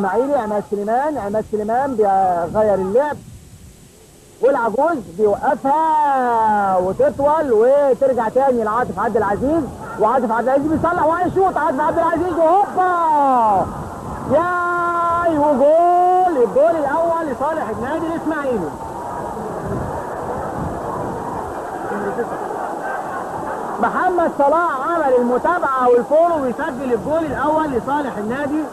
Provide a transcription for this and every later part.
الاسماعيلي. عماد سليمان، عماد سليمان بيغير اللعب، والعجوز بيوقفها وتطول وترجع تاني لعاطف عبد العزيز، وعاطف عبد العزيز بيصلح وهيشوط عاطف عبد العزيز، وهوبا ياي وجول! الجول الاول لصالح النادي الاسماعيلي. محمد صلاح عمل المتابعة وال follow ويسجل الجول الاول لصالح النادي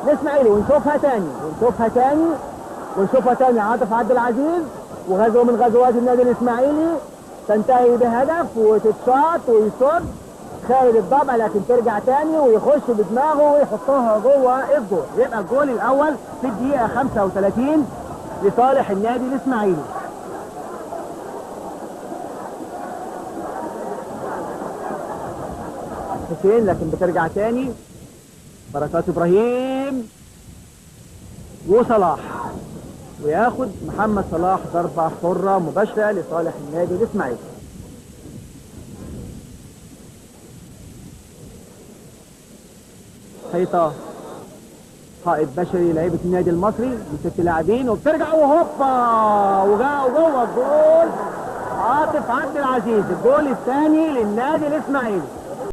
الاسماعيلي. ونشوفها تاني، ونشوفها تاني، ونشوفها تاني. عاطف عبد العزيز وغزوة من غزوات النادي الاسماعيلي تنتهي بهدف، وتتشاط ويصد خالد الضبع، لكن ترجع تاني ويخش بدماغه ويحطها جوه الجول. يبقى الجول الاول في الدقيقة 35 لصالح النادي الاسماعيلي. حسين، لكن بترجع تاني بركات ابراهيم وصلاح، وياخد محمد صلاح ضربة حرة مباشرة لصالح النادي الاسماعيلي. حيطة حائط بشري لعيبة النادي المصري من 6 لاعبين، وبترجع وهوبا وجا جوه الجول عاطف عبد العزيز. الجول الثاني للنادي الاسماعيلي.